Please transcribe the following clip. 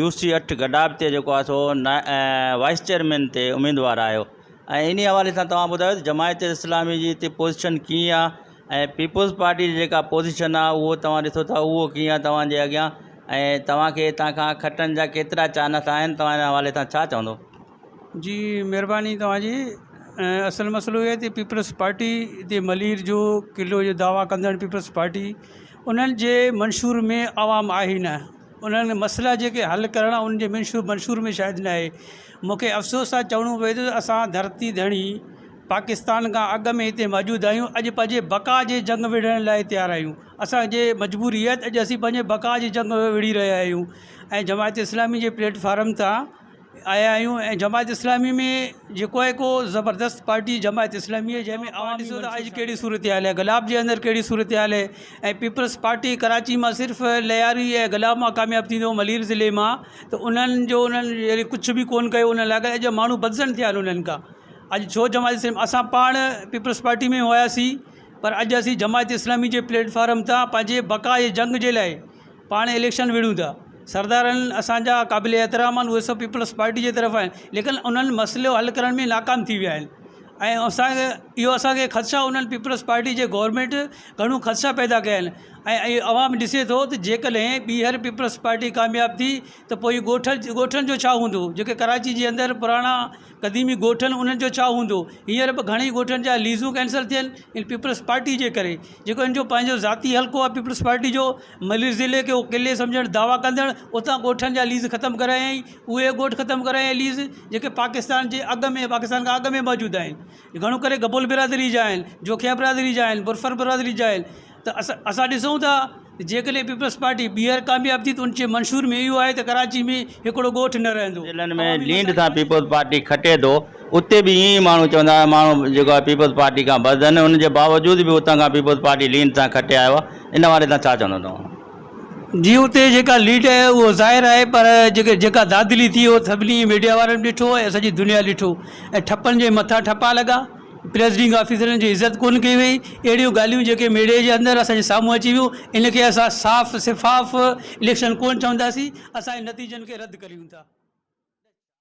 U سي اٺ گڏاب تي جيڪو آهي سو وائيس چيئرمين تي اميدوار آهيو ۽ انهي حوالي سان توهان ٻڌايو ته جماعت اسلامي جي هتي پوزيشن ڪيئن آهي ۽ پيپلز پارٽي جي جيڪا پوزيشن آهي اهو توهان ڏسو ٿا اهو ڪيئن آهي توهان جي اڳيان ۽ توهان کي هتان کان کٽڻ جا ڪيترا چانس آهن توهان ان حوالي سان ڇا چوندو؟ جي مهرباني توهان جي اصل مسئلو اهو آهي ته پيپلز پارٽي هتي ملير جو قلعو جو دعويٰ ڪندڙ پيپلز پارٽي انهن جي منشور ۾ عوام آهي ئي نه انهن مسئلا جيڪي حل ڪرڻا انهن جي منشور منشور ۾ شايد نه آهي مونکي افسوس سان چوڻو پئي ٿو ته اسان ڌرتي ڌڻي پاڪستان کان اڳ ۾ هتي موجود آهيون اڄ پنهنجي بقا جي جنگ وڙهڻ لاء تيار آهيون اسانجي مجبوري آهي ته اڄ اسين پنهنجي بقا جي جنگ وڙهي رهيا آهيون ۽ جماعت اسلامي جي پليٽ فارم تان آيا آهيون ۽ جماعت اسلامي ۾ جيڪو آهي ڪو زبردست پارٽي جماعت اسلامي آهي جنهن ۾ اوهان ڏسو ته اڄ ڪهڙي صورتحال آهي گلاب جي اندر ڪهڙي صورتحال آهي ۽ پيپلز پارٽي ڪراچي مان صرف لياري ۽ گلاب مان ڪامياب ٿيندو ملير ضلعي مان ته انهن جو انهن يعني ڪجهه به ڪونه ڪيو انهن لاء اڄ ماڻهو بدظن ٿيا آهن انهن کان اڄ ڇو جماعت اسلامي اسان پاڻ پيپلز پارٽي ۾ هياسين پر اڄ اسين جماعت اسلامي جي پليٽ فارم تان پنهنجي بقا جي جنگ جي لاء پاڻ اليڪشن وڙهون ٿا سردارن اسان جا قابل احترام آهن اهي سڀ پيپلز پارٽي جي طرف آهن ليڪن انهن مسئلو حل ڪرڻ ۾ ناڪام ٿي ويا آهن ۽ اسانکي اهو اسانکي خدشا انهن پيپلز پارٽي جي گورنمينٽ گهڻو خدشا پيدا ڪيا آهن ۽ ۽ عوام ڏسي ٿو ته جيڪڏهن ٻيهر پيپلز پارٽي ڪامياب ٿي ته پوء ڳوٺ ڳوٺن جو ڇا هوندو جيڪي ڪراچي جي اندر پراڻا قديمي ڳوٺ آهن انهن جو ڇا هوندو؟ هينئر به گهڻئي ڳوٺن جا ليزون ڪينسل ٿين ان پيپلز پارٽي جي ڪري جيڪو ان جو پنهنجو ذاتي حلقو آهي پيپلز پارٽي جو ملير ضلعي کي اهو قلعي سمجهڻ دعويٰ ڪندڙ اتان ڳوٺن جا ليز ختم ڪرايائين اهي ڳوٺ ختم ڪرايائين ليز جيڪي پاڪستان جي اڳ ۾ پاڪستان کان اڳ ۾ موجود آهن گهڻو ڪري گبول برادري جا آهن جوکيا برادري جا آهن برفر برادري جا آهن ته اسان ڏسون ٿا ته جيڪڏهن پيپلز پارٽي ٻيهر ڪامياب ٿي ته ان جي منشور ۾ اهو آهي ته ڪراچي ۾ هڪڙو ڳوٺ نه رهندو. ضلعن ۾ لينڊ سان پيپلز پارٽي کٽي ٿو اتي به ائين ئي ماڻهو چوندا آهن ماڻهو جيڪو آهي پيپلز پارٽي کان بد آهن ان جي باوجود به اتان کان پيپلز پارٽي لينڊ سان کٽي آيو آهي ان حوالي سان ڇا چوندو توهان. جي اتي جيڪا ليڊ آهي اهو ظاهر آهي پر جيڪي جيڪا دادلي ٿي اهو سڀني ميڊيا وارن ڏٺو ۽ سڄي دنيا ڏٺو ۽ ٺپن جي مٿان ٺپا لڳا. پريزيڊنگ آفيسرن جي عزت ڪونه ڪئي وئي، اهڙيون ڳالهيون جيڪي ميڊيا جي اندر اسان جي سامهون اچي ويون، ان کي اسان صاف شفاف اليڪشن ڪونه چونداسين، اسان ان نتيجن کي رد ڪريون ٿا.